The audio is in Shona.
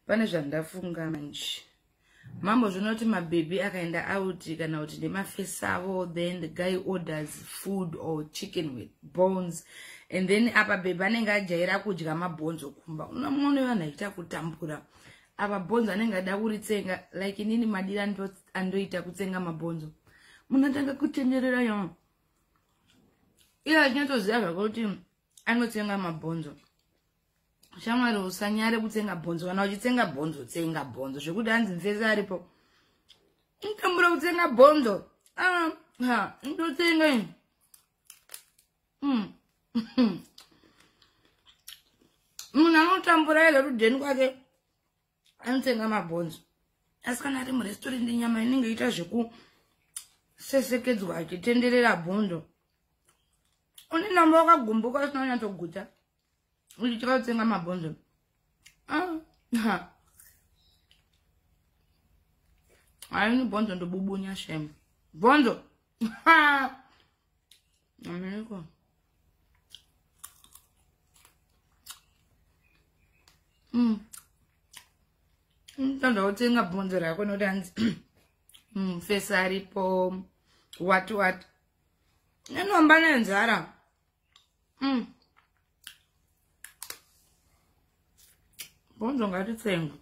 Pane zvandafunga manje. Mambo zvinoti mabhebhi akaenda out kana kuti nemafesi avo, then the guy orders food or chicken with bones, and then apa bhebhi anenge ajaira kudya mabhonzo kumba. Unomona vanhu achiita kutambura apa bhonzo anenge ada kuritsenga, like inini madira andoita kutsenga mabhonzo, munhu atanga kutenderera yo iye achinyatsoziva zvake kuti anotsenga mabhonzo. Shamwari, usanyare kutsenga bhonzo. Kana uchitsenga bhonzo, tsenga bhonzo zvekuti hanzi mfesi aripo nditambura kutsenga bhonzo. Ah, ha, ndotsenga ini. Munhu anotambura ega rudheni kwake anotsenga mabhonzo, asi kana ari murestorandi nyama inenge ita zvekusesekedzwa achitenderera bhonzo, une namba wakagumbuka usina kunyatsoguta uchitya kutsenga mabhonzo. Ah, haini bhonzo ndobubunya shem bhonzo ameniko. Unotoda kutsenga bhonzo rako nokuti hanzi mufesi aripo, wati wati inomba nenzara. Bhonzo ngatitsenge.